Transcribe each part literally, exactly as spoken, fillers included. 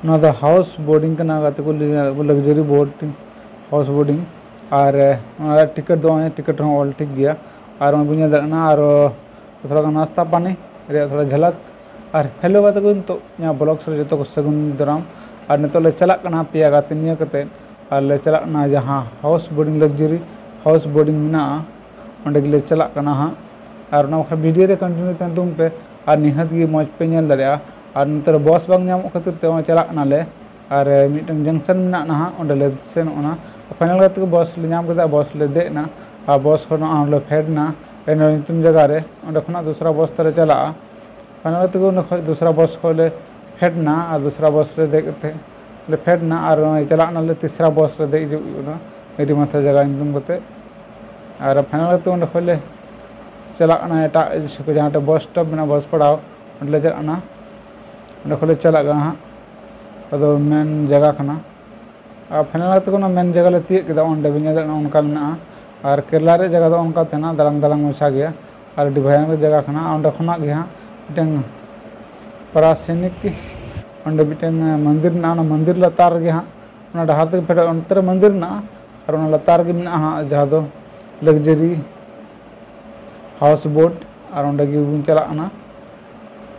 ᱱᱚᱣᱟ ᱫᱚ house boating ᱠᱟᱱᱟ, ᱜᱟᱛᱮ ᱠᱚ, ᱞᱟᱠᱡᱟᱨᱤ ᱵᱳᱴ, ᱦᱟᱣᱩᱥ ᱵᱳᱴᱤᱝ᱾ ᱟᱨ ᱱᱚᱣᱟ ᱨᱮᱭᱟᱜ ᱴᱤᱠᱤᱴ ᱫᱚ ᱱᱚᱜᱼᱚᱭ ᱴᱤᱠᱤᱴ ᱨᱮᱦᱚᱸ ᱚᱞ ᱴᱷᱤᱠ ᱜᱮᱭᱟ᱾ ᱟᱨ ᱱᱚᱜᱼᱚᱭ ᱵᱚᱱ ᱧᱮᱞ ᱫᱟᱲᱮᱭᱟᱜ ᱠᱟᱱᱟ, ᱟᱨᱚ ᱛᱷᱚᱲᱟ ᱜᱟᱱ ᱱᱟᱥᱛᱟ ᱯᱟᱱᱤ ᱨᱮᱭᱟᱜ ᱛᱷᱚᱲᱟ ᱡᱷᱟᱞᱟᱠ᱾ ᱟᱨ ᱦᱮᱞᱳ ᱜᱟᱛᱮ ᱠᱚ, ᱱᱤᱛᱚᱜ ᱤᱧᱟᱹᱜ ᱵᱞᱚᱜ ᱥᱮᱫ ᱡᱚᱛᱚ ᱠᱚ ᱥᱟᱹᱜᱩᱱ ᱫᱟᱨᱟᱢ᱾ ᱟᱨ ᱱᱤᱛᱚᱜ ᱞᱮ ᱪᱟᱞᱟᱜ ᱠᱟᱱᱟ ᱯᱮᱭᱟ ᱜᱟᱛᱮ ᱱᱤᱭᱟᱹ ᱠᱟᱛᱮ, ᱟᱨ ᱞᱮ ᱪᱟᱞᱟᱜ ᱠᱟᱱᱟ ᱡᱟᱦᱟᱸ house boating, luxury house boating ᱢᱮᱱᱟᱜᱼᱟ, ᱚᱸᱰᱮ ᱜᱮᱞᱮ ᱪᱟᱞᱟᱜ ᱠᱟᱱᱟ ᱦᱟᱸᱜ᱾ ᱟᱨ ᱚᱱᱟ ᱵᱟᱠᱷᱨᱟ ᱵᱷᱤᱰᱤᱭᱳ ᱨᱮ ᱠᱚᱱᱴᱤᱱᱤᱭᱩ ᱛᱟᱦᱮᱱ ᱛᱟᱵᱚᱱ ᱯᱮ, ᱟᱨ ᱱᱤᱦᱟᱹᱛ ᱜᱮ ᱢᱚᱡᱽ ᱯᱮ ᱧᱮᱞ ᱫᱟᱲᱮᱭᱟᱜᱼᱟ᱾ ᱟᱨ ᱱᱚᱛᱮ ᱨᱮ ᱵᱚᱥ ᱵᱟᱝ ᱧᱟᱢᱚᱜ ᱠᱷᱟᱹᱛᱤᱨ ᱛᱮ ᱱᱚᱜᱼᱚᱭ ᱪᱟᱞᱟᱜ ᱠᱟᱱᱟᱞᱮ᱾ ᱟᱨ ᱢᱤᱫᱴᱟᱝ ᱡᱚᱝᱥᱚᱱ ᱢᱮᱱᱟᱜᱼᱟ ᱱᱟᱦᱟᱜ, ᱚᱸᱰᱮ ᱞᱮ ᱥᱮᱱᱚᱜ ᱠᱟᱱᱟ᱾ ᱯᱷᱟᱭᱱᱟᱞ ᱠᱟᱛᱮ ᱵᱚᱥ ᱞᱮ ᱧᱟᱢ ᱠᱮᱫᱟ, ᱵᱚᱥ ᱞᱮ ᱫᱮᱡ ᱮᱱᱟ᱾ ᱟᱨ ᱵᱚᱥ ᱠᱷᱚᱱ ᱚᱸᱰᱮ ᱞᱮ ᱯᱷᱮᱰ ᱮᱱᱟ, ᱮᱱ ᱧᱩᱛᱩᱢ ᱡᱟᱭᱜᱟ ᱨᱮ᱾ ᱚᱸᱰᱮ ᱠᱷᱚᱱᱟᱜ ᱫᱚᱥᱨᱟ ᱵᱚᱥ ᱛᱮᱞᱮ ᱪᱟᱞᱟᱜᱼᱟ᱾ ᱯᱷᱟᱭᱱᱟᱞ ᱠᱟᱛᱮ ᱚᱸᱰᱮ ᱠᱷᱚᱱ ᱫᱚᱥᱨᱟ ᱵᱚᱥ ᱠᱷᱚᱱ ᱞᱮ ᱯᱷᱮᱰ ᱮᱱᱟ, ᱟᱨ ᱫᱚᱥᱨᱟ ᱵᱚᱥ ᱨᱮ ᱫᱮᱡ ᱠᱟᱛᱮ ᱞᱮ ᱯᱷᱮᱰ ᱮᱱᱟ᱾ ᱟᱨ ᱱᱚᱜᱼᱚᱭ ᱪᱟᱞᱟᱜ ᱠᱟᱱᱟᱞᱮ ᱛᱤᱥᱨᱟ ᱵᱚᱥ ᱨᱮ ᱫᱮᱡ ᱦᱤᱡᱩᱜ ᱠᱟᱱᱟ, ᱢᱮᱨᱤᱢᱟᱛᱷᱟ ᱡᱟᱭᱜᱟ ᱧᱩᱛᱩᱢ ᱠᱟᱛᱮ᱾ ᱟᱨ ᱯᱷᱟᱭᱱᱟᱞ ᱠᱟᱛᱮ ᱚᱸᱰᱮ ᱠᱷᱚᱱ ᱞᱮ ᱪᱟᱞᱟᱜ ᱠᱟᱱᱟ ᱮᱴᱟᱜ ᱡᱟᱦᱟᱸ ᱴᱷᱮᱱ ᱵᱚᱥ ᱥᱴᱚᱯ ᱢᱮᱱᱟᱜᱼᱟ, ᱵᱚᱥ ᱯᱟᱲᱟᱣ, ᱚᱸᱰᱮ ᱞᱮ ᱪᱟᱞᱟᱜ ᱠᱟᱱᱟ᱾ ᱚᱸᱰᱮ ᱠᱷᱚᱱ ᱞᱮ ᱪᱟᱞᱟᱜ ᱠᱟᱱᱟ ᱦᱟᱸᱜ᱾ ᱟᱫᱚ ᱢᱮᱱ ᱡᱟᱭᱜᱟ ᱠᱟᱱᱟ᱾ ᱟᱨ ᱯᱷᱟᱭᱱᱟᱞ ᱠᱟᱛᱮ ᱚᱱᱟ ᱢᱮᱱ ᱡᱟᱭᱜᱟ ᱞᱮ ᱛᱤᱭᱳᱜ ᱠᱮᱫᱟ, ᱚᱸᱰᱮ ᱵᱤᱱ ᱧᱮᱞ ᱫᱟᱲᱮᱭᱟᱜ ᱠᱟᱱᱟ ᱚᱱᱠᱟ ᱢᱮᱱᱟᱜᱼᱟ᱾ ᱟᱨ ᱠᱮᱨᱞᱟ ᱨᱮᱭᱟᱜ ᱡᱟᱭᱜᱟ ᱫᱚ ᱚᱱᱠᱟ ᱛᱟᱦᱮᱱᱟ, ᱫᱟᱲᱟᱝ ᱫᱟᱲᱟᱝ ᱢᱟᱪᱷᱟ ᱜᱮᱭᱟ᱾ ᱟᱨ ᱟᱹᱰᱤ ᱵᱷᱚᱭᱟᱱᱚᱠ ᱡᱟᱭᱜᱟ ᱠᱟᱱᱟ᱾ ᱚᱸᱰᱮ ᱠᱷᱚᱱᱟᱜ ᱜᱮ ᱦᱟᱸᱜ ᱢᱤᱫᱴᱮᱱ ᱯᱨᱟᱥᱮᱱᱤᱠ, ᱚᱸᱰᱮ ᱢᱤᱫᱴᱮᱱ ᱢᱚᱱᱫᱤᱨ ᱢᱮᱱᱟᱜᱼᱟ᱾ ᱚᱱᱟ ᱢᱚᱱᱫᱤᱨ ᱞᱟᱛᱟᱨ ᱨᱮᱜᱮ ᱦᱟᱸᱜ, ᱚᱱᱟ ᱰᱟᱦᱟᱨ ᱛᱮᱜᱮ ᱯᱷᱮᱰᱚᱜ, ᱚᱱᱛᱮ ᱨᱮ ᱢᱚᱱᱫᱤᱨ ᱢᱮᱱᱟᱜᱼᱟ᱾ ᱟᱨ ᱚᱱᱟ ᱞᱟᱛᱟᱨ ᱨᱮᱜᱮ ᱢᱮᱱᱟᱜᱼᱟ ᱦᱟᱸᱜ ᱡᱟᱦᱟᱸ ᱫᱚ ᱞᱟᱠᱡᱟᱨᱤ ᱦᱟᱣᱩᱥ ᱵᱳᱴ᱾ ᱟᱨ ᱚᱸᱰᱮ ᱜᱮᱵᱚᱱ ᱪᱟᱞᱟᱜ ᱠᱟᱱᱟ᱾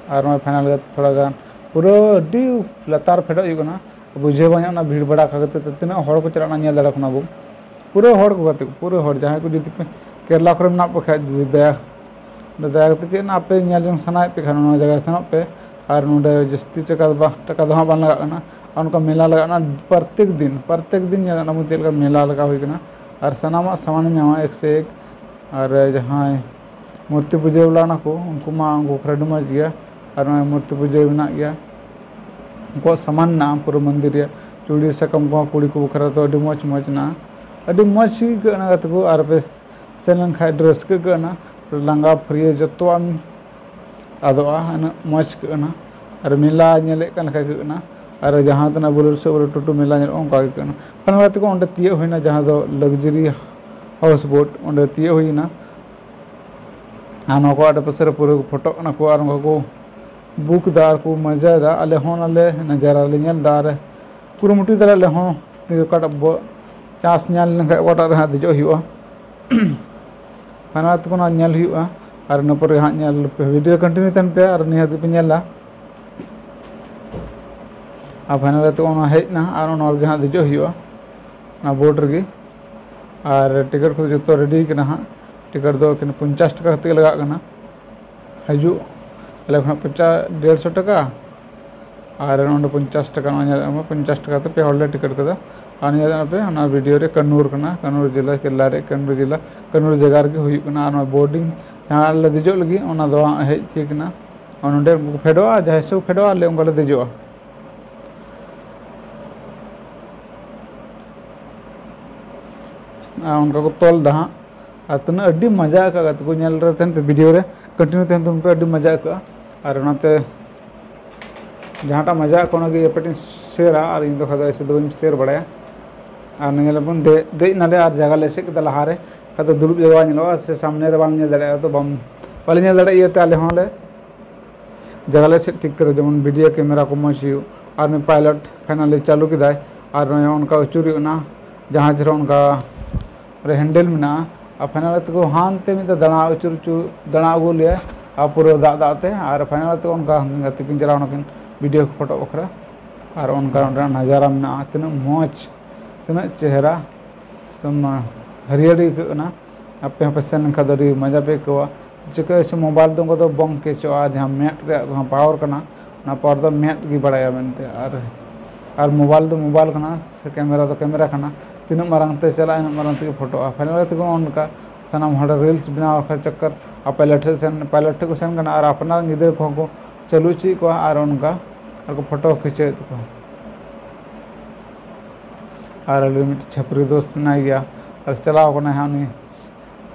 ᱟᱨ ᱱᱚᱜᱼᱚᱭ ᱯᱷᱟᱭᱱᱟᱞ ᱠᱟᱛᱮ ᱛᱷᱚᱲᱟ ᱜᱟᱱ ᱯᱩᱨᱟᱹ ᱟᱹᱰᱤ ᱞᱟᱛᱟᱨ ᱯᱷᱮᱰᱚᱜ ᱦᱩᱭᱩᱜ ᱠᱟᱱᱟ᱾ ᱵᱩᱡᱷᱟᱹᱣ ᱵᱟᱝ ᱧᱟᱢᱚᱜ ᱠᱟᱱᱟ ᱵᱷᱤᱲ ᱵᱟᱲᱟ ᱠᱷᱟᱹᱛᱤᱨ ᱛᱮ ᱛᱤᱱᱟᱹᱜ ᱦᱚᱲ ᱠᱚ ᱪᱟᱞᱟᱜ ᱠᱟᱱᱟ, ᱧᱮᱞ ᱫᱟᱲᱮᱭᱟᱜ ᱠᱟᱱᱟ ᱵᱚᱱ᱾ ᱯᱩᱨᱟᱹ ᱦᱚᱲ ᱠᱚ ᱜᱟᱛᱮ ᱠᱚ, ᱯᱩᱨᱟᱹ ᱦᱚᱲ, ᱡᱟᱦᱟᱸᱭ ᱠᱚ ᱡᱩᱫᱤ ᱯᱮ ᱠᱮᱨᱞᱟ ᱠᱚᱨᱮ ᱢᱮᱱᱟᱜ ᱯᱮ ᱠᱷᱟᱡ, ᱡᱩᱫᱤ ᱫᱟᱭᱟ, ᱫᱟᱭᱟ ᱠᱟᱛᱮ ᱪᱮᱫ ᱱᱟᱜ ᱯᱮ ᱧᱮᱞ ᱡᱚᱝ ᱥᱟᱱᱟᱭᱮᱫ ᱯᱮ ᱠᱷᱟᱱ, ᱱᱚᱣᱟ ᱡᱟᱭᱜᱟ ᱥᱮᱱᱚᱜ ᱯᱮ᱾ ᱟᱨ ᱱᱚᱰᱮ ᱡᱟᱹᱥᱛᱤ ᱴᱟᱠᱟ ᱫᱚ ᱵᱟᱝ, ᱴᱟᱠᱟ ᱫᱚ ᱦᱟᱸᱜ ᱵᱟᱝ ᱞᱟᱜᱟᱜ ᱠᱟᱱᱟ᱾ ᱟᱨ ᱚᱱᱠᱟ ᱢᱮᱞᱟ ᱞᱟᱜᱟᱜ ᱠᱟᱱᱟ ᱯᱨᱚᱛᱮᱠ ᱫᱤᱱ, ᱯᱨᱚᱛᱮᱠ ᱫᱤᱱ ᱧᱮᱞ ᱜᱟᱱᱚᱜ ᱪᱮᱫ ᱞᱮᱠᱟ ᱢᱮᱞᱟ ᱞᱟᱜᱟᱣ ᱦᱩᱭ ᱠᱟᱱᱟ᱾ ᱟᱨ ᱥᱟᱱᱟᱢᱟᱜ ᱥᱟᱢᱟᱱ ᱮᱢ ᱧᱟᱢᱟ ᱮᱠ ᱥᱮ ᱮᱠ᱾ ᱟᱨ ᱡᱟᱦᱟᱸᱭ ᱢᱩᱨᱛᱤ ᱯᱩᱡᱟᱹ ᱵᱟᱞᱟ ᱠᱟᱱᱟ ᱠᱚ, ᱩᱱᱠᱩ ᱢᱟ ᱩᱱᱠᱩ ᱠᱚᱨᱮ ᱟᱹᱰᱤ ᱢᱚᱡᱽ ᱜᱮᱭᱟ᱾ ᱟᱨ ᱱᱚᱜᱼᱚᱭ ᱢᱩᱨᱛᱤ ᱯᱩᱡᱟᱹ ᱢᱮᱱᱟᱜ ᱜᱮᱭᱟ, ᱩᱱᱠᱩᱣᱟᱜ ᱥᱟᱢᱟᱱ ᱢᱮᱱᱟᱜᱼᱟ ᱯᱩᱨᱟᱹ ᱢᱚᱱᱫᱤᱨ ᱨᱮᱭᱟᱜ᱾ ᱪᱩᱲᱤ ᱥᱟᱠᱟᱢ ᱠᱚᱦᱚᱸ ᱠᱩᱲᱤ ᱠᱚ ᱵᱟᱠᱷᱨᱟ ᱫᱚ ᱟᱹᱰᱤ ᱢᱚᱡᱽ ᱢᱚᱡᱽ ᱢᱮᱱᱟᱜᱼᱟ᱾ ᱟᱹᱰᱤ ᱢᱚᱡᱽ ᱜᱮ ᱟᱹᱭᱠᱟᱹᱜ ᱠᱟᱱᱟ ᱜᱟᱛᱮ ᱠᱚ, ᱟᱨ ᱯᱮ ᱥᱮᱱ ᱞᱮᱱᱠᱷᱟᱱ ᱟᱹᱰᱤ ᱨᱟᱹᱥᱠᱟᱹ ᱟᱹᱭᱠᱟᱹᱜ ᱠᱟᱱᱟ᱾ ᱞᱟᱸᱜᱟ ᱯᱷᱟᱹᱨᱭᱟᱹ ᱡᱚᱛᱚᱣᱟᱜ ᱮᱢ ᱟᱫᱚᱜᱼᱟ, ᱩᱱᱟᱹᱜ ᱢᱚᱡᱽ ᱟᱹᱭᱠᱟᱹᱜ ᱠᱟᱱᱟ᱾ ᱟᱨ ᱢᱮᱞᱟ ᱧᱮᱞᱮᱫ ᱠᱟᱱ ᱞᱮᱠᱟ ᱟᱹᱭᱠᱟᱹᱜ ᱠᱟᱱᱟ᱾ ᱟᱨ ᱡᱟᱦᱟᱸ ᱛᱤᱱᱟᱹᱜ ᱵᱩᱞᱩᱨ ᱥᱮ ᱵᱩᱞᱩᱨ ᱴᱳᱴᱳ ᱢᱮᱞᱟ ᱧᱮᱞᱚᱜᱼᱟ, ᱚᱱᱠᱟ ᱜᱮ ᱟᱹᱭᱠᱟᱹᱜ ᱠᱟᱱᱟ᱾ ᱯᱷᱟᱭᱱᱟᱞ ᱠᱟᱛᱮ ᱠᱚ ᱚᱸᱰᱮ ᱛᱤᱭᱳᱜ ᱦᱩᱭᱱᱟ, ᱡᱟᱦᱟᱸ ᱫᱚ ᱞᱟᱠᱡᱟᱨᱤ ᱦᱟᱣᱩᱥ ᱵᱳᱴ, ᱚᱸᱰᱮ ᱛᱤᱭᱳᱜ ᱦᱩᱭᱱᱟ᱾ ᱟᱨ ᱱᱚᱣᱟ ᱠᱚ ᱟᱰᱮ ᱯᱟᱥᱮ ᱨᱮ ᱯᱩᱨᱟᱹ ᱠᱚ ᱯᱷᱳᱴᱳᱜ ᱠᱟᱱᱟ ᱠᱚ, ᱟᱨ ᱚᱱᱠᱟ ᱠᱚ ᱵᱩᱠ ᱮᱫᱟ ᱟᱨ ᱠᱚ ᱢᱚᱡᱟᱭᱮᱫᱟ, ᱟᱞᱮ ᱦᱚᱸ ᱚᱱᱟᱞᱮ ᱱᱟᱡᱟᱨᱟ ᱞᱮ ᱧᱮᱞ ᱮᱫᱟ ᱟᱨ ᱠᱩᱨᱩᱢᱩᱴᱩᱭ ᱫᱟᱞᱮ ᱟᱞᱮ ᱦᱚᱸ ᱛᱤ ᱚᱠᱟᱴᱟᱜ ᱵᱚ-, ᱪᱟᱱᱥ ᱧᱟᱢ ᱞᱮᱱᱠᱷᱟᱱ ᱚᱠᱟᱴᱟᱜ ᱨᱮ ᱦᱟᱸᱜ ᱫᱮᱡᱚᱜ ᱦᱩᱭᱩᱜᱼᱟ᱾ ᱯᱷᱟᱭᱱᱟᱞ ᱛᱮ ᱚᱱᱟ ᱧᱮᱞ ᱦᱩᱭᱩᱜᱼᱟ ᱟᱨ ᱤᱱᱟᱹ ᱯᱚᱨᱮ ᱦᱟᱸᱜ ᱧᱮᱞ ᱯᱮ, ᱵᱷᱤᱰᱤᱭᱳ ᱠᱚᱱᱴᱤᱱᱤᱭᱩ ᱛᱟᱦᱮᱱ ᱯᱮ ᱟᱨ ᱱᱤᱭᱟᱹ ᱦᱟᱹᱵᱤᱡ ᱯᱮ ᱧᱮᱞᱟ᱾ ᱟᱨ ᱯᱷᱟᱭᱱᱟᱞ ᱛᱮ ᱚᱱᱟ ᱦᱮᱡ ᱮᱱᱟ ᱟᱨ ᱚᱱᱟ ᱨᱮᱜᱮ ᱦᱟᱸᱜ ᱫᱮᱡᱚᱜ ᱦᱩᱭᱩᱜᱼᱟ, ᱚᱱᱟ ᱵᱳᱴ ᱨᱮᱜᱮ᱾ ᱟᱨ ᱴᱤᱠᱤᱴ ᱠᱚᱫᱚ ᱡᱚᱛᱚ ᱨᱮᱰᱤ ᱠᱟᱱᱟ ᱦᱟᱸᱜ᱾ ᱴᱤᱠᱤᱴ ᱫᱚ ᱮᱠᱮᱱ ᱯᱚᱧᱪᱟᱥ ᱴᱟᱠᱟ ᱠᱟᱛᱮ ᱜᱮ ᱞᱟᱜᱟᱜ ᱠᱟᱱᱟ᱾ ᱦᱤᱡᱩᱜ ᱟᱞᱮ ᱠᱷᱚᱱᱟᱜ ᱯᱚᱧᱪᱟᱥ, ᱰᱮᱲᱥᱚ ᱴᱟᱠᱟ ᱟᱨ ᱱᱚᱰᱮ ᱯᱚᱧᱪᱟᱥ ᱴᱟᱠᱟ, ᱱᱚᱣᱟ ᱧᱮᱞ ᱢᱮ, ᱯᱚᱧᱪᱟᱥ ᱴᱟᱠᱟ ᱛᱮ ᱯᱮ ᱦᱚᱲ ᱞᱮ ᱴᱤᱠᱤᱴ ᱠᱟᱫᱟ᱾ ᱟᱨ ᱧᱮᱞ ᱯᱮ, ᱚᱱᱟ ᱵᱷᱤᱰᱤᱭᱳ ᱨᱮ ᱠᱟᱱᱱᱩᱨ ᱠᱟᱱᱟ, ᱠᱟᱱᱱᱩᱨ ᱡᱮᱞᱟ, ᱠᱮᱨᱞᱟ ᱨᱮ ᱠᱟᱱᱱᱩᱨ ᱡᱮᱞᱟ, ᱠᱟᱱᱱᱩᱨ ᱡᱟᱭᱜᱟ ᱨᱮᱜᱮ ᱦᱩᱭᱩᱜ ᱠᱟᱱᱟ᱾ ᱟᱨ ᱱᱚᱣᱟ ᱵᱳᱨᱰᱤᱝ ᱡᱟᱦᱟᱸ ᱞᱮ ᱫᱮᱡᱚᱜ ᱞᱟᱹᱜᱤᱫ, ᱚᱱᱟ ᱫᱚ ᱦᱟᱸᱜ ᱦᱮᱡ ᱴᱷᱤᱠ ᱮᱱᱟ᱾ ᱟᱨ ᱱᱚᱰᱮ ᱠᱚ ᱯᱷᱮᱰᱚᱜᱼᱟ, ᱡᱟᱦᱟᱸᱭ ᱥᱮᱫ ᱠᱚ ᱯᱷᱮᱰᱚᱜᱼᱟ, ᱟᱞᱮ ᱚᱱᱠᱟ ᱞᱮ ᱫᱮᱡᱚᱜᱼᱟ᱾ ᱟᱨ ᱚᱱᱠᱟ ᱠᱚ ᱛᱚᱞ ᱮᱫᱟ ᱦᱟᱸᱜ᱾ ᱟᱨ ᱛᱤᱱᱟᱹᱜ ᱟᱹᱰᱤ ᱢᱚᱡᱟ ᱟᱹᱭᱠᱟᱹᱜᱼᱟ ᱜᱟᱛᱮ ᱠᱚ, ᱧᱮᱞ ᱨᱮ ᱛᱟᱦᱮᱱ ᱯᱮ, ᱵᱷᱤᱰᱤᱭᱳ ᱨᱮ ᱠᱚᱱᱴᱤᱱᱤᱭᱩ ᱛᱟᱦᱮᱱ ᱛᱟᱵᱚᱱ ᱯᱮ, ᱟᱹᱰᱤ ᱢᱚᱡᱟ ᱟᱹᱭᱠᱟᱹᱜᱼᱟ᱾ ᱟᱨ ᱚᱱᱟᱛᱮ ᱡᱟᱦᱟᱸᱴᱟᱜ ᱢᱚᱡᱟ ᱟᱹᱭᱠᱟᱹᱜ ᱚᱱᱟᱜᱮ ᱟᱯᱮ ᱴᱷᱮᱱ ᱥᱮᱭᱟᱨᱟ, ᱟᱨ ᱤᱧ ᱫᱚ ᱠᱷᱟᱡ ᱫᱚ ᱮᱭᱥᱮ ᱫᱚ ᱵᱟᱹᱧ ᱥᱮᱭᱟᱨ ᱵᱟᱲᱟᱭᱟ᱾ ᱟᱨ ᱧᱮᱞ ᱟᱵᱚᱱ ᱫᱮ-, ᱫᱮᱡ ᱱᱟᱞᱮ ᱟᱨ ᱡᱟᱭᱜᱟ ᱞᱮ ᱮᱥᱮᱫ ᱠᱮᱫᱟ ᱞᱟᱦᱟᱨᱮ, ᱠᱷᱟᱡ ᱫᱚ ᱫᱩᱲᱩᱵ ᱡᱟᱭᱜᱟ ᱵᱟᱝ ᱧᱮᱞᱚᱜᱼᱟ, ᱥᱮ ᱥᱟᱢᱱᱮ ᱨᱮ ᱵᱟᱝ ᱧᱮᱞ ᱫᱟᱲᱮᱭᱟᱜᱼᱟ, ᱛᱚ ᱵᱟᱢ, ᱵᱟᱞᱮ ᱧᱮᱞ ᱫᱟᱲᱮᱭᱟᱜ ᱤᱭᱟᱹᱛᱮ ᱟᱞᱮ ᱦᱚᱸᱞᱮ ᱡᱟᱭᱜᱟ ᱞᱮ ᱮᱥᱮᱫ ᱴᱷᱤᱠ ᱠᱮᱫᱟ, ᱡᱮᱢᱚᱱ ᱵᱷᱤᱰᱤᱭᱳ ᱠᱮᱢᱮᱨᱟ ᱠᱚ ᱢᱚᱡᱽ ᱦᱩᱭᱩᱜ᱾ ᱟᱨ ᱩᱱᱤ ᱯᱟᱭᱞᱚᱴ ᱯᱷᱟᱭᱱᱟᱞᱤ ᱪᱟᱹᱞᱩ ᱠᱮᱫᱟᱭ, ᱟᱨ ᱱᱚᱜᱼᱚᱭ ᱚᱱᱠᱟ ᱟᱹᱪᱩᱨ ᱦᱩᱭᱩᱜ ᱠᱟᱱᱟ, ᱡᱟᱦᱟᱡᱽ ᱨᱮ ᱚᱱᱠᱟ ᱨᱮ ᱦᱮᱱᱰᱮᱞ ᱢᱮᱱᱟᱜᱼᱟ᱾ ᱟᱨ ᱯᱷᱟᱭᱱᱟᱞ ᱛᱮᱠᱚ ᱦᱟᱱᱛᱮ ᱢᱤᱫ ᱫᱷᱟᱣ ᱫᱟᱬᱟ ᱟᱹᱪᱩᱨ ᱟᱹᱪᱩᱨ ᱫᱟᱬᱟ ᱟᱹᱜᱩ ᱞᱮᱭᱟ, ᱟᱨ ᱯᱩᱨᱟᱹ ᱫᱟᱜ ᱫᱟᱜ ᱛᱮ, ᱟᱨ ᱯᱷᱟᱭᱱᱟᱞ ᱛᱮ ᱚᱱᱠᱟ ᱜᱟᱛᱮ ᱠᱤᱱ ᱪᱟᱞᱟᱣ ᱱᱟᱠᱤᱱ ᱵᱷᱤᱰᱤᱭᱳ ᱯᱷᱳᱴᱳ ᱵᱟᱠᱷᱨᱟ᱾ ᱟᱨ ᱚᱱᱠᱟ ᱚᱸᱰᱮᱱᱟᱜ ᱱᱟᱡᱟᱨᱟ ᱢᱮᱱᱟᱜᱼᱟ, ᱛᱤᱱᱟᱹᱜ ᱢᱚᱡᱽ, ᱛᱤᱱᱟᱹᱜ ᱪᱮᱦᱨᱟ, ᱮᱠᱫᱚᱢ ᱦᱟᱹᱨᱭᱟᱹᱲ ᱜᱮ ᱟᱹᱭᱠᱟᱹᱜ ᱠᱟᱱᱟ᱾ ᱟᱯᱮ ᱦᱚᱸᱯᱮ ᱥᱮᱱ ᱞᱮᱱᱠᱷᱟᱱ ᱫᱚ ᱟᱹᱰᱤ ᱢᱚᱡᱟ ᱯᱮ ᱟᱹᱭᱠᱟᱹᱣᱟ᱾ ᱪᱤᱠᱟᱹ ᱥᱮ ᱢᱳᱵᱟᱭᱤᱞ ᱫᱚ ᱚᱱᱠᱟ ᱫᱚ ᱵᱟᱝ ᱠᱮᱪᱚᱜᱼᱟ, ᱡᱟᱦᱟᱸ ᱢᱮᱫ ᱨᱮᱭᱟᱜ ᱡᱟᱦᱟᱸ ᱯᱟᱣᱟᱨ ᱠᱟᱱᱟ, ᱚᱱᱟ ᱯᱟᱣᱟᱨ ᱫᱚ ᱢᱮᱫ ᱜᱮ ᱵᱟᱲᱟᱭᱟ ᱢᱮᱱᱛᱮ᱾ ᱟᱨ, ᱟᱨ ᱢᱳᱵᱟᱭᱤᱞ ᱫᱚ ᱢᱳᱵᱟᱭᱤᱞ ᱠᱟᱱᱟ, ᱥᱮ ᱠᱮᱢᱮᱨᱟ ᱫᱚ ᱠᱮᱢᱮᱨᱟ ᱠᱟᱱᱟ, ᱛᱤᱱᱟᱹᱜ ᱢᱟᱨᱟᱝ ᱛᱮ ᱪᱟᱞᱟᱜᱼᱟ, ᱤᱱᱟᱹᱜ ᱢᱟᱨᱟᱝ ᱛᱮᱜᱮ ᱯᱷᱳᱴᱳᱜᱼᱟ᱾ ᱯᱷᱟᱭᱱᱟᱞ ᱛᱮᱠᱚ ᱚᱱᱠᱟ ᱥᱟᱱᱟᱢ ᱦᱚᱲ ᱨᱤᱞᱥ ᱵᱮᱱᱟᱣ ᱵᱟᱠᱷᱨᱟ ᱪᱚᱠᱠᱚᱨ, ᱟᱨ ᱯᱟᱭᱞᱚᱴ ᱴᱷᱮᱱ ᱥᱮᱱ, ᱯᱟᱭᱞᱚᱴ ᱴᱷᱮᱱ ᱠᱚ ᱥᱮᱱ ᱠᱟᱱᱟ, ᱟᱨ ᱟᱯᱱᱟᱨ ᱜᱤᱫᱽᱨᱟᱹ ᱠᱚᱦᱚᱸ ᱠᱚ ᱪᱟᱹᱞᱩ ᱦᱚᱪᱚᱭᱮᱫ ᱠᱚᱣᱟ, ᱟᱨ ᱚᱱᱠᱟ ᱟᱨ ᱠᱚ ᱯᱷᱳᱴᱳ ᱠᱷᱤᱪᱟᱹᱣᱮᱫ ᱛᱟᱠᱚᱣᱟ᱾ ᱟᱨ ᱟᱞᱮ ᱢᱤᱫᱴᱮᱱ ᱪᱷᱟᱹᱯᱨᱤ ᱫᱳᱥᱛ ᱢᱮᱱᱟᱭ ᱜᱮᱭᱟ, ᱟᱨ ᱪᱟᱞᱟᱣ ᱠᱟᱱᱟᱭ ᱦᱟᱸᱜ ᱩᱱᱤ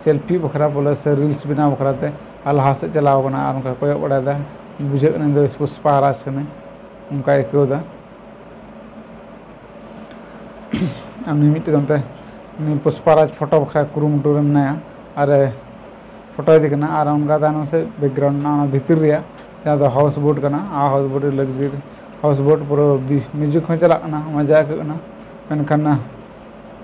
ᱥᱮᱞᱯᱷᱤ ᱵᱟᱠᱷᱨᱟ ᱵᱚᱞᱮ, ᱥᱮ ᱨᱤᱞᱥ ᱵᱮᱱᱟᱣ ᱵᱟᱠᱷᱨᱟ ᱛᱮ, ᱟᱨ ᱞᱟᱦᱟ ᱥᱮᱫ ᱪᱟᱞᱟᱣ ᱠᱟᱱᱟ, ᱟᱨ ᱚᱱᱠᱟ ᱠᱚᱭᱚᱜ ᱵᱟᱲᱟᱭᱮᱫᱟ, ᱵᱩᱡᱷᱟᱹᱜ ᱠᱟᱱᱟ ᱤᱧ ᱫᱚ ᱯᱩᱥᱯᱟ ᱨᱟᱡᱽ ᱠᱟᱹᱱᱟᱹᱧ, ᱚᱱᱠᱟᱭ ᱟᱹᱭᱠᱟᱹᱣ ᱮᱫᱟ᱾ ᱟᱨ ᱱᱩᱭ ᱢᱤᱫᱴᱮᱱ ᱚᱱᱛᱮ ᱩᱱᱤ ᱯᱩᱥᱯᱟ ᱨᱟᱡᱽ ᱯᱷᱳᱴᱳ ᱵᱟᱠᱷᱨᱟ ᱠᱩᱨᱩᱢᱩᱴᱩ ᱨᱮ ᱢᱮᱱᱟᱭᱟ, ᱟᱨ ᱮ ᱯᱷᱳᱴᱳᱭᱮᱫᱮ ᱠᱟᱱᱟ, ᱟᱨ ᱚᱱᱠᱟ ᱛᱟᱭᱱᱚᱢ ᱥᱮᱫ ᱵᱮᱠᱜᱨᱟᱣᱩᱱᱰ ᱢᱮᱱᱟᱜᱼᱟ, ᱚᱱᱟ ᱵᱷᱤᱛᱤᱨ ᱨᱮᱭᱟᱜ ᱡᱟᱦᱟᱸ ᱫᱚ ᱦᱟᱣᱩᱥ ᱵᱳᱴ ᱠᱟᱱᱟ, ᱟᱨ ᱦᱟᱣᱩᱥ ᱵᱳᱴ ᱨᱮ ᱞᱟᱠᱡᱟᱨᱤ ᱦᱟᱣᱩᱥ ᱵᱳᱴ ᱯᱩᱨᱟᱹ ᱵᱤ-, ᱢᱤᱭᱩᱡᱤᱠ ᱦᱚᱸ ᱪᱟᱞᱟᱜ ᱠᱟᱱᱟ, ᱢᱚᱡᱟ ᱟᱹᱭᱠᱟᱹᱜ ᱠᱟᱱᱟ᱾ ᱢᱮᱱᱠᱷᱟᱱ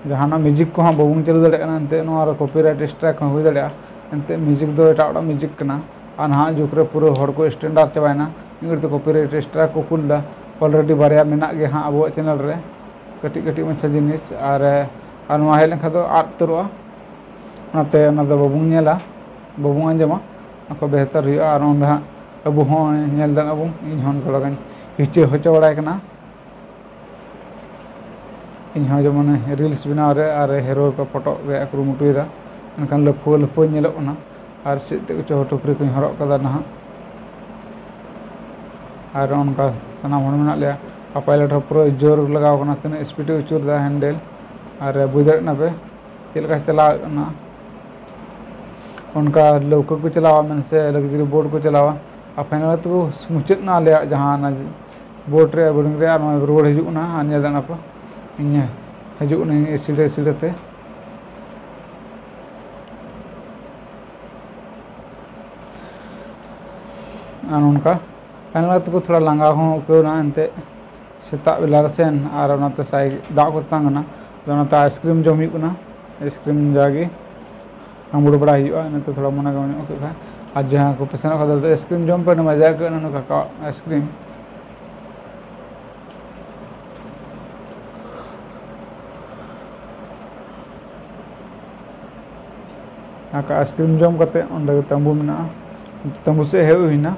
ᱡᱟᱦᱟᱱᱟᱜ ᱢᱤᱭᱩᱡᱤᱠ ᱠᱚᱦᱚᱸ ᱵᱟᱵᱚᱱ ᱪᱟᱹᱞᱩ ᱫᱟᱲᱮᱭᱟᱜ ᱠᱟᱱᱟ, ᱮᱱᱛᱮᱫ ᱱᱚᱣᱟ ᱨᱮ ᱠᱚᱯᱤᱨᱟᱭᱤᱴ ᱥᱴᱨᱟᱭᱤᱠ ᱦᱚᱸ ᱦᱩᱭ ᱫᱟᱲᱮᱭᱟᱜᱼᱟ᱾ ᱮᱱᱛᱮᱫ ᱢᱤᱭᱩᱡᱤᱠ ᱫᱚ ᱮᱴᱟᱜ ᱦᱚᱲᱟᱜ ᱢᱤᱭᱩᱡᱤᱠ ᱠᱟᱱᱟ, ᱟᱨ ᱱᱟᱦᱟᱜ ᱡᱩᱜᱽ ᱨᱮ ᱯᱩᱨᱟᱹ ᱦᱚᱲ ᱠᱚ ᱥᱴᱮᱱᱰᱟᱨᱰ ᱪᱟᱵᱟᱭᱮᱱᱟ᱾ ᱢᱤᱫ ᱜᱷᱟᱹᱲᱤᱡ ᱛᱮ ᱠᱚᱯᱤᱨᱟᱭᱤᱴ ᱥᱴᱨᱟᱭᱤᱠ ᱠᱚ ᱠᱩᱞ ᱮᱫᱟ᱾ ᱚᱞᱨᱮᱰᱤ ᱵᱟᱨᱭᱟ ᱢᱮᱱᱟᱜ ᱜᱮᱭᱟ ᱦᱟᱸᱜ ᱟᱵᱚᱣᱟᱜ ᱪᱮᱱᱮᱞ ᱨᱮ, ᱠᱟᱹᱴᱤᱡ ᱠᱟᱹᱴᱤᱡ ᱢᱟᱪᱷᱟ ᱡᱤᱱᱤᱥ, ᱟᱨ, ᱟᱨ ᱱᱚᱣᱟ ᱦᱮᱡ ᱞᱮᱱᱠᱷᱟᱱ ᱫᱚ ᱟᱫ ᱩᱛᱟᱹᱨᱚᱜᱼᱟ᱾ ᱚᱱᱟᱛᱮ ᱚᱱᱟ ᱫᱚ ᱵᱟᱵᱚᱱ ᱧᱮᱞᱟ, ᱵᱟᱵᱚᱱ ᱟᱸᱡᱚᱢᱟ, ᱚᱱᱟ ᱠᱚ ᱵᱮᱦᱛᱟᱨ ᱦᱩᱭᱩᱜᱼᱟ᱾ ᱟᱨ ᱚᱸᱰᱮ ᱦᱟᱸᱜ ᱟᱵᱚ ᱦᱚᱸ ᱧᱮᱞ ᱫᱟᱲᱮᱭᱟᱜ ᱟᱵᱚᱱ, ᱤᱧ ᱦᱚᱸ ᱛᱷᱚᱲᱟ ᱜᱟᱱ ᱦᱤᱪᱟᱹ ᱦᱚᱪᱚ ᱵᱟᱲᱟᱭ ᱠᱟᱱᱟ᱾ ᱤᱧ ᱦᱚᱸ ᱡᱮᱢᱚᱱ ᱨᱤᱞᱥ ᱵᱮᱱᱟᱣ ᱨᱮ ᱟᱨ ᱦᱤᱨᱳ ᱠᱚ ᱯᱷᱳᱴᱳ ᱨᱮᱭᱟᱜ ᱠᱩᱨᱩᱢᱩᱴᱩᱭᱮᱫᱟ, ᱢᱮᱱᱠᱷᱟᱱ ᱞᱟᱹᱯᱷᱩᱣᱟᱹ ᱞᱟᱹᱯᱷᱩᱣᱟᱹ ᱧᱮᱞᱚᱜ ᱠᱟᱱᱟ᱾ ᱟᱨ ᱪᱮᱫ ᱛᱮ ᱠᱚᱪᱚ ᱴᱩᱯᱨᱤ ᱠᱚᱧ ᱦᱚᱨᱚᱜ ᱠᱟᱫᱟ ᱱᱟᱦᱟᱜ᱾ ᱟᱨ ᱚᱱᱠᱟ ᱥᱟᱱᱟᱢ ᱦᱚᱲ ᱢᱮᱱᱟᱜ ᱞᱮᱭᱟ᱾ ᱟᱨ ᱯᱟᱭᱞᱚᱴ ᱦᱚᱸ ᱯᱩᱨᱟᱹ ᱡᱳᱨ ᱞᱟᱜᱟᱣ ᱠᱟᱱᱟ, ᱛᱤᱱᱟᱹᱜ ᱥᱯᱤᱰ ᱮ ᱟᱹᱪᱩᱨ ᱮᱫᱟ ᱦᱮᱱᱰᱮᱞ᱾ ᱟᱨ ᱵᱩᱡᱽ ᱫᱟᱲᱮᱭᱟᱜ ᱠᱟᱱᱟ ᱯᱮ ᱪᱮᱫ ᱞᱮᱠᱟ ᱪᱟᱞᱟᱣ ᱠᱟᱱᱟ᱾ ᱚᱱᱠᱟ ᱞᱟᱹᱣᱠᱟᱹ ᱠᱚ ᱪᱟᱞᱟᱣᱟ ᱢᱮᱱ ᱥᱮ ᱞᱟᱠᱡᱟᱨᱤ ᱵᱳᱴ ᱠᱚ ᱪᱟᱞᱟᱣᱟ, ᱟᱨ ᱯᱷᱟᱭᱱᱟᱞ ᱛᱮᱠᱚ ᱢᱩᱪᱟᱹᱫ ᱮᱱᱟ ᱟᱞᱮᱭᱟᱜ ᱡᱟᱦᱟᱸ ᱚᱱᱟ ᱵᱳᱴ ᱨᱮ ᱵᱳᱨᱰᱤᱝ ᱨᱮ᱾ ᱟᱨ ᱱᱚᱜᱼᱚᱭ ᱨᱩᱣᱟᱹᱲ ᱦᱤᱡᱩᱜ ᱠᱟᱱᱟ, ᱟᱨ ᱧᱮᱞ ᱫᱟᱲᱮᱭᱟᱜ ᱠᱟᱱᱟ ᱯᱮ ᱤᱧ ᱦᱤᱡᱩᱜ ᱠᱟᱹᱱᱟᱹᱧ ᱥᱤᱲᱟᱹ ᱥᱤᱲᱟᱹ ᱛᱮ᱾ ᱟᱨ ᱱᱚᱝᱠᱟ ᱯᱷᱟᱭᱱᱟᱞ ᱛᱮᱠᱚ ᱛᱷᱚᱲᱟ ᱞᱟᱸᱜᱟ ᱦᱚᱸ ᱟᱹᱭᱠᱟᱹᱣ ᱮᱱᱟ ᱮᱱᱛᱮᱫ᱾ ᱥᱮᱛᱟᱜ ᱵᱮᱞᱟ ᱨᱮ ᱥᱮᱱ ᱟᱨ ᱚᱱᱟᱛᱮ ᱥᱟᱭ ᱫᱟᱜ ᱠᱚ ᱛᱮᱛᱟᱝ ᱠᱟᱱᱟ, ᱟᱫᱚ ᱚᱱᱟᱛᱮ ᱟᱭᱤᱥᱠᱨᱤᱢ ᱡᱚᱢ ᱦᱩᱭᱩᱜ ᱠᱟᱱᱟ᱾ ᱟᱭᱤᱥᱠᱨᱤᱢ ᱡᱟᱜᱮ ᱦᱟᱺᱵᱩᱲ ᱵᱟᱲᱟᱭ ᱦᱩᱭᱩᱜᱼᱟ, ᱤᱱᱟᱹᱛᱮ ᱛᱷᱚᱲᱟ ᱢᱚᱱᱮ ᱠᱚ ᱧᱚᱜ ᱠᱮᱫ ᱠᱷᱟᱱ᱾ ᱟᱨ ᱡᱟᱦᱟᱸ ᱠᱚ ᱯᱮᱥᱮᱱᱚᱜ ᱠᱷᱟᱱ ᱫᱚ ᱟᱭᱤᱥᱠᱨᱤᱢ ᱡᱚᱢ ᱯᱮ, ᱟᱹᱰᱤ ᱢᱚᱡᱟ ᱟᱹᱭᱠᱟᱹᱜᱼᱟ ᱱᱚᱣᱟ ᱠᱟᱠᱟᱣᱟᱜ ᱟᱭᱤᱥᱠᱨᱤᱢ᱾ ᱟᱨ ᱟᱭᱤᱥᱠᱨᱤᱢ ᱡᱚᱢ ᱠᱟᱛᱮ ᱚᱸᱰᱮ ᱜᱮ ᱛᱟᱹᱢᱵᱩ ᱢᱮᱱᱟᱜᱼᱟ, ᱛᱟᱹᱢᱵᱩ ᱥᱮᱫ ᱦᱮᱡ ᱦᱩᱭᱱᱟ᱾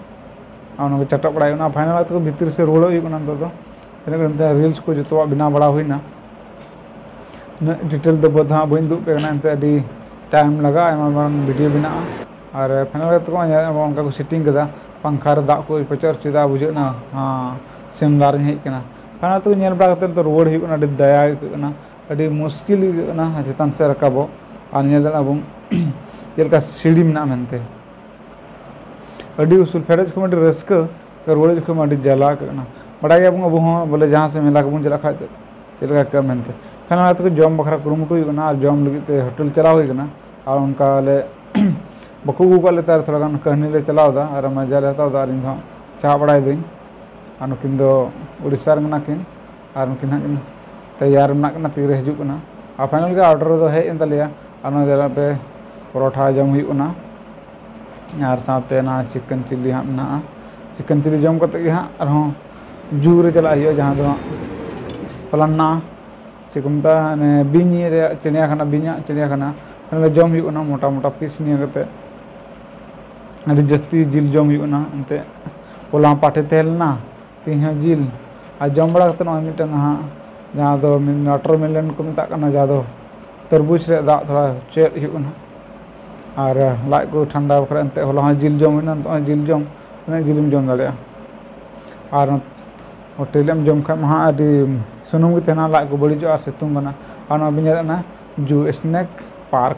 ᱟᱨ ᱚᱱᱟ ᱠᱚ ᱪᱟᱴᱚᱜ ᱵᱟᱲᱟᱭ ᱦᱩᱭᱩᱜ ᱠᱟᱱᱟ᱾ ᱯᱷᱟᱭᱱᱟᱞ ᱠᱟᱛᱮ ᱠᱚ ᱵᱷᱤᱛᱤᱨ ᱥᱮᱫ ᱨᱩᱣᱟᱹᱲᱚᱜ ᱦᱩᱭᱩᱜ ᱠᱟᱱᱟ ᱱᱤᱛᱚᱜ ᱫᱚ᱾ ᱛᱤᱱᱟᱹᱜ ᱜᱟᱱ ᱨᱤᱞᱥ ᱠᱚ ᱡᱚᱛᱚᱣᱟᱜ ᱵᱮᱱᱟᱣ ᱵᱟᱲᱟ ᱦᱩᱭᱱᱟ᱾ ᱩᱱᱟᱹᱜ ᱰᱤᱴᱮᱞ ᱫᱚ ᱵᱟᱹᱫᱽ ᱦᱟᱸᱜ ᱵᱟᱹᱧ ᱩᱫᱩᱜ ᱟᱯᱮ ᱠᱟᱱᱟ, ᱮᱱᱛᱮ ᱟᱹᱰᱤ ᱴᱟᱭᱤᱢ ᱞᱟᱜᱟᱜᱼᱟ, ᱟᱭᱢᱟ ᱢᱟᱨᱟᱝ ᱵᱷᱤᱰᱤᱭᱳ ᱵᱮᱱᱟᱜᱼᱟ᱾ ᱟᱨ ᱯᱷᱟᱭᱱᱟᱞ ᱠᱟᱛᱮ ᱠᱚ ᱧᱮᱞ ᱚᱱᱠᱟ ᱠᱚ ᱥᱮᱴᱤᱝ ᱠᱟᱫᱟ, ᱯᱟᱝᱠᱷᱟ ᱨᱮ ᱫᱟᱜ ᱠᱚ ᱯᱚᱪᱚᱨ ᱦᱚᱪᱚᱭᱮᱫᱟ, ᱵᱩᱡᱷᱟᱹᱜ ᱠᱟᱱᱟ ᱦᱮᱸ ᱥᱤᱢᱞᱟ ᱨᱤᱧ ᱦᱮᱡ ᱠᱟᱱᱟ᱾ ᱯᱷᱟᱭᱱᱟᱞ ᱛᱮ ᱧᱮᱞ ᱵᱟᱲᱟ ᱠᱟᱛᱮ ᱱᱤᱛᱚᱜ ᱨᱩᱣᱟᱹᱲ ᱦᱩᱭᱩᱜ ᱠᱟᱱᱟ, ᱟᱹᱰᱤ ᱫᱟᱭᱟ ᱟᱹᱭᱠᱟᱹᱜ ᱠᱟᱱᱟ, ᱟᱹᱰᱤ ᱢᱩᱥᱠᱤᱞ ᱟᱹᱭᱠᱟᱹᱜ ᱠᱟᱱᱟ ᱪᱮᱛᱟᱱ ᱥᱮᱫ ᱨᱟᱠᱟᱵᱚᱜ᱾ ᱟᱨ ᱧᱮᱞ ᱫᱟᱲᱮᱭᱟᱜ ᱟᱵᱚᱱ ᱪᱮᱫ ᱞᱮᱠᱟ ᱥᱤᱲᱤ ᱢᱮᱱᱟᱜᱼᱟ ᱢᱮᱱᱛᱮ᱾ ᱟᱹᱰᱤ ᱩᱥᱩᱞ ᱯᱷᱮᱰᱚᱜ ᱡᱚᱠᱷᱚᱱ ᱟᱹᱰᱤ ᱨᱟᱹᱥᱠᱟᱹ, ᱨᱩᱣᱟᱹᱲ ᱡᱚᱠᱷᱚᱱ ᱟᱹᱰᱤ ᱡᱟᱞᱟ ᱟᱹᱭᱠᱟᱹᱜ ᱠᱟᱱᱟ᱾ ᱵᱟᱲᱟᱭ ᱜᱮᱭᱟᱵᱚᱱ ᱟᱵᱚ ᱦᱚᱸ ᱵᱚᱞᱮ ᱡᱟᱦᱟᱸ ᱥᱮᱫ ᱢᱮᱞᱟ ᱠᱚᱵᱚᱱ ᱪᱟᱞᱟᱜ ᱠᱷᱟᱡ ᱪᱮᱫ ᱞᱮᱠᱟ ᱟᱹᱭᱠᱟᱹᱜᱼᱟ ᱢᱮᱱᱛᱮ᱾ ᱯᱷᱟᱭᱱᱟᱞ ᱛᱮᱠᱚ ᱡᱚᱢ ᱵᱟᱠᱷᱨᱟ ᱠᱩᱨᱩᱢᱩᱴᱩ ᱦᱩᱭᱩᱜ ᱠᱟᱱᱟ ᱟᱨ ᱡᱚᱢ ᱞᱟᱹᱜᱤᱫ ᱛᱮ ᱦᱳᱴᱮᱞ ᱪᱟᱞᱟᱣ ᱦᱩᱭ ᱠᱟᱱᱟ᱾ ᱟᱨ ᱚᱱᱠᱟ ᱞᱮ ᱵᱟᱠᱚ ᱟᱹᱜᱩ ᱟᱠᱟᱫ ᱞᱮᱛᱮ ᱟᱨ ᱛᱷᱚᱲᱟ ᱜᱟᱱ ᱠᱟᱹᱦᱱᱤ ᱞᱮ ᱪᱟᱞᱟᱣ ᱮᱫᱟ ᱟᱨ ᱢᱟᱡᱟ ᱞᱮ ᱦᱟᱛᱟᱣ ᱮᱫᱟ ᱟᱨ ᱤᱧ ᱫᱚ ᱦᱟᱸᱜ ᱪᱟᱞᱟᱣ ᱵᱟᱲᱟᱭ ᱫᱟᱹᱧ᱾ ᱟᱨ ᱱᱩᱠᱤᱱ ᱫᱚ ᱩᱲᱤᱥᱥᱟ ᱨᱮ ᱢᱮᱱᱟᱜ ᱠᱤᱱ ᱟᱨ ᱱᱩᱠᱤᱱ ᱦᱟᱸᱜ ᱠᱤᱱ ᱛᱮᱭᱟᱨ ᱢᱮᱱᱟᱜ ᱠᱤᱱᱟ, ᱛᱤᱨᱮ ᱦᱤᱡᱩᱜ ᱠᱟᱱᱟ᱾ ᱟᱨ final ᱜᱮ order ᱫᱚ ᱦᱮᱡ ᱮᱱ ᱛᱟᱞᱮᱭᱟ᱾ ᱟᱨ ᱱᱚᱣᱟ ᱡᱟᱭᱜᱟ ᱯᱮ ᱯᱚᱨᱚᱴᱷᱟ ᱡᱚᱢ ᱦᱩᱭᱩᱜ ᱠᱟᱱᱟ ᱟᱨ ᱥᱟᱶᱛᱮ ᱚᱱᱟ chicken chilli ᱦᱟᱸᱜ ᱢᱮᱱᱟᱜᱼᱟ᱾ Chicken chilli ᱡᱚᱢ ᱠᱟᱛᱮ ᱜᱮ ᱦᱟᱸᱜ ᱟᱨᱦᱚᱸ zoo ᱨᱮ ᱪᱟᱞᱟᱜ ᱦᱩᱭᱩᱜᱼᱟ, ᱡᱟᱦᱟᱸ ᱫᱚ ᱦᱟᱸᱜ ᱦᱚᱞᱟ ᱢᱮᱱᱟᱜᱼᱟ, ᱪᱮᱫ ᱠᱚ ᱢᱮᱛᱟᱜᱼᱟ, ᱚᱱᱮ ᱵᱤᱧ ᱨᱮᱭᱟᱜ ᱪᱤᱲᱤᱭᱟᱠᱷᱟᱱᱟ, ᱵᱤᱧᱟᱜ ᱪᱤᱲᱤᱭᱟᱠᱷᱟᱱᱟ᱾ ᱚᱸᱰᱮ ᱡᱚᱢ ᱦᱩᱭᱩᱜ ᱠᱟᱱᱟ ᱢᱚᱴᱟ ᱢᱚᱴᱟ piece ᱱᱤᱭᱟᱹ ᱠᱟᱛᱮ᱾ ᱟᱹᱰᱤ ᱡᱟᱹᱥᱛᱤ ᱡᱤᱞ ᱡᱚᱢ ᱦᱩᱭᱩᱜ ᱠᱟᱱᱟ ᱮᱱᱛᱮᱫ᱾ ᱦᱚᱞᱟ ᱦᱚᱸ ᱯᱟᱴᱷᱮ ᱛᱟᱦᱮᱸ ᱞᱮᱱᱟ, ᱛᱮᱦᱮᱧ ᱦᱚᱸ ᱡᱤᱞ᱾ ᱟᱨ ᱡᱚᱢ ᱵᱟᱲᱟ ᱠᱟᱛᱮ ᱱᱚᱜᱼᱚᱭ ᱢᱤᱫᱴᱟᱝ ᱦᱟᱸᱜ ᱡᱟᱦᱟᱸ ᱫᱚ watermelon ᱠᱚ ᱢᱮᱛᱟᱜ ᱠᱟᱱᱟ, ᱡᱟᱦᱟᱸ ᱫᱚ ᱛᱚᱨᱵᱩᱡᱽ ᱨᱮᱭᱟᱜ ᱫᱟᱜ ᱛᱷᱚᱲᱟ ᱪᱮᱫ ᱦᱩᱭᱩᱜ ᱠᱟᱱᱟ᱾ ᱟᱨ ᱞᱟᱡ ᱠᱚ ᱴᱷᱟᱱᱰᱟ ᱵᱟᱠᱷᱨᱟ ᱮᱱᱛᱮᱫ ᱦᱚᱞᱟ ᱦᱚᱸ ᱡᱤᱞ ᱡᱚᱢ ᱦᱩᱭᱱᱟ, ᱱᱤᱛᱚᱜ ᱦᱚᱸ ᱡᱤᱞ ᱡᱚᱢ, ᱛᱤᱱᱟᱹᱜ ᱡᱤᱞᱮᱢ ᱡᱚᱢ ᱫᱟᱲᱮᱭᱟᱜᱼᱟ᱾ ᱟᱨ ᱦᱳᱴᱮᱞ ᱮᱢ ᱡᱚᱢ ᱠᱷᱟᱡ ᱢᱟ ᱦᱟᱸᱜ ᱟᱹᱰᱤ ᱥᱩᱱᱩᱢ ᱜᱮ ᱛᱟᱦᱮᱱᱟ, ᱞᱟᱡ ᱠᱚ ᱵᱟᱹᱲᱤᱡᱚᱜᱼᱟ ᱟᱨ ᱥᱤᱛᱩᱝ ᱠᱟᱱᱟ᱾ ᱟᱨ ᱱᱚᱣᱟ ᱵᱤᱱ ᱧᱮᱞᱮᱫ ᱠᱟᱱᱟ zoo snake park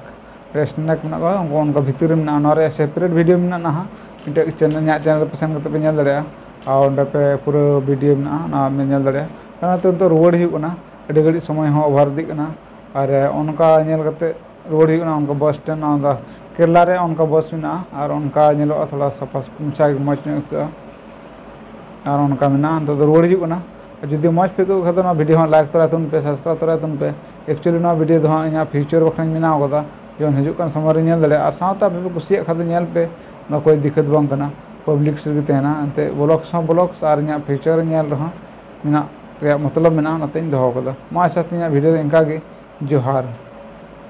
ᱨᱮ snake ᱢᱮᱱᱟᱜ ᱠᱚᱣᱟ, ᱩᱱᱠᱩ ᱚᱱᱠᱟ ᱵᱷᱤᱛᱤᱨ ᱨᱮ ᱢᱮᱱᱟᱜᱼᱟ᱾ ᱱᱚᱣᱟ ᱨᱮᱭᱟᱜ separate video ᱢᱮᱱᱟᱜᱼᱟ ᱱᱟᱦᱟᱜ, ᱢᱤᱫᱴᱮᱡ channel, ᱤᱧᱟᱹᱜ channel ᱨᱮ ᱯᱮ ᱥᱮᱱ ᱠᱟᱛᱮ ᱯᱮ ᱧᱮᱞ ᱫᱟᱲᱮᱭᱟᱜᱼᱟ᱾ ᱟᱨ ᱚᱸᱰᱮ ᱯᱮ ᱯᱩᱨᱟᱹ video ᱢᱮᱱᱟᱜᱼᱟ, ᱚᱱᱟ ᱯᱮ ᱧᱮᱞ ᱫᱟᱲᱮᱭᱟᱜᱼᱟ᱾ ᱚᱱᱟᱛᱮ ᱱᱤᱛᱚᱜ ᱨᱩᱣᱟᱹᱲ ᱦᱩᱭᱩᱜ ᱠᱟᱱᱟ, ᱟᱹᱰᱤ ᱜᱷᱟᱹᱲᱤᱡ ᱥᱚᱢᱚᱭ ᱦᱚᱸ over ᱤᱫᱤᱜ ᱠᱟᱱᱟ᱾ ᱟᱨ ᱚᱱᱠᱟ ᱧᱮᱞ ᱠᱟᱛᱮ ᱨᱩᱣᱟᱹᱲ ᱦᱩᱭᱩᱜ ᱠᱟᱱᱟ᱾ ᱚᱱᱠᱟ bus stand, ᱚᱱᱟ ᱠᱮᱨᱞᱟ ᱨᱮ ᱚᱱᱠᱟ bus ᱢᱮᱱᱟᱜᱼᱟ ᱟᱨ ᱚᱱᱠᱟ ᱧᱮᱞᱚᱜᱼᱟ, ᱛᱷᱚᱲᱟ ᱥᱟᱯᱷᱟ ᱢᱟᱪᱷᱟ ᱜᱮ ᱢᱚᱡᱽ ᱧᱚᱜ ᱟᱹᱭᱠᱟᱹᱜᱼᱟ᱾ ᱟᱨ ᱚᱱᱠᱟ ᱢᱮᱱᱟᱜᱼᱟ, ᱱᱤᱛᱚᱜ ᱫᱚ ᱨᱩᱣᱟᱹᱲ ᱦᱤᱡᱩᱜ ᱠᱟᱱᱟ᱾ ᱟᱨ ᱡᱩᱫᱤ ᱢᱚᱡᱽ ᱯᱮ ᱟᱹᱭᱠᱟᱹᱣ ᱠᱷᱟᱱ ᱫᱚ ᱱᱚᱣᱟ video ᱦᱚᱸ like ᱛᱚᱨᱟᱭ ᱛᱟᱵᱚᱱ ᱯᱮ, subscribe ᱛᱚᱨᱟᱭ ᱛᱟᱵᱚᱱ ᱯᱮ᱾ Actually ᱱᱚᱣᱟ video ᱫᱚ ᱦᱟᱸᱜ ᱤᱧᱟᱹᱜ future ᱵᱟᱠᱷᱨᱟᱧ ᱵᱮᱱᱟᱣ ᱠᱟᱫᱟ, ᱡᱮᱢᱚᱱ ᱦᱤᱡᱩᱜ ᱠᱟᱱ ᱥᱚᱢᱚᱭ ᱨᱮ ᱧᱮᱞ ᱫᱟᱲᱮᱭᱟᱜᱼᱟ᱾ ᱟᱨ ᱥᱟᱶᱛᱮ ᱟᱯᱮ ᱯᱮ ᱠᱩᱥᱤᱭᱟᱜ ᱠᱷᱟᱱ ᱫᱚ ᱧᱮᱞ ᱯᱮ, ᱚᱱᱟ ᱠᱚᱭ ᱫᱤᱠᱠᱟᱛ ᱵᱟᱝ ᱠᱟᱱᱟ, public ᱨᱮᱜᱮ ᱛᱟᱦᱮᱱᱟ᱾ ᱮᱱᱛᱮ vlogs ᱦᱚᱸ vlogs ᱟᱨ ᱤᱧᱟᱹᱜ future ᱨᱮ ᱧᱮᱞ ᱨᱮᱦᱚᱸ ᱢᱮᱱᱟᱜ ᱨᱮᱭᱟᱜ ᱢᱚᱛᱞᱚᱵ ᱢᱮᱱᱟᱜᱼᱟ, ᱚᱱᱟᱛᱮᱧ ᱫᱚᱦᱚ ᱠᱟᱫᱟ᱾ ᱢᱟ ᱟᱪᱪᱷᱟ, ᱛᱮᱦᱮᱧᱟᱜ video ᱫᱚ ᱤᱱᱠᱟ ᱜᱮ᱾ ᱡᱚᱦᱟᱨ᱾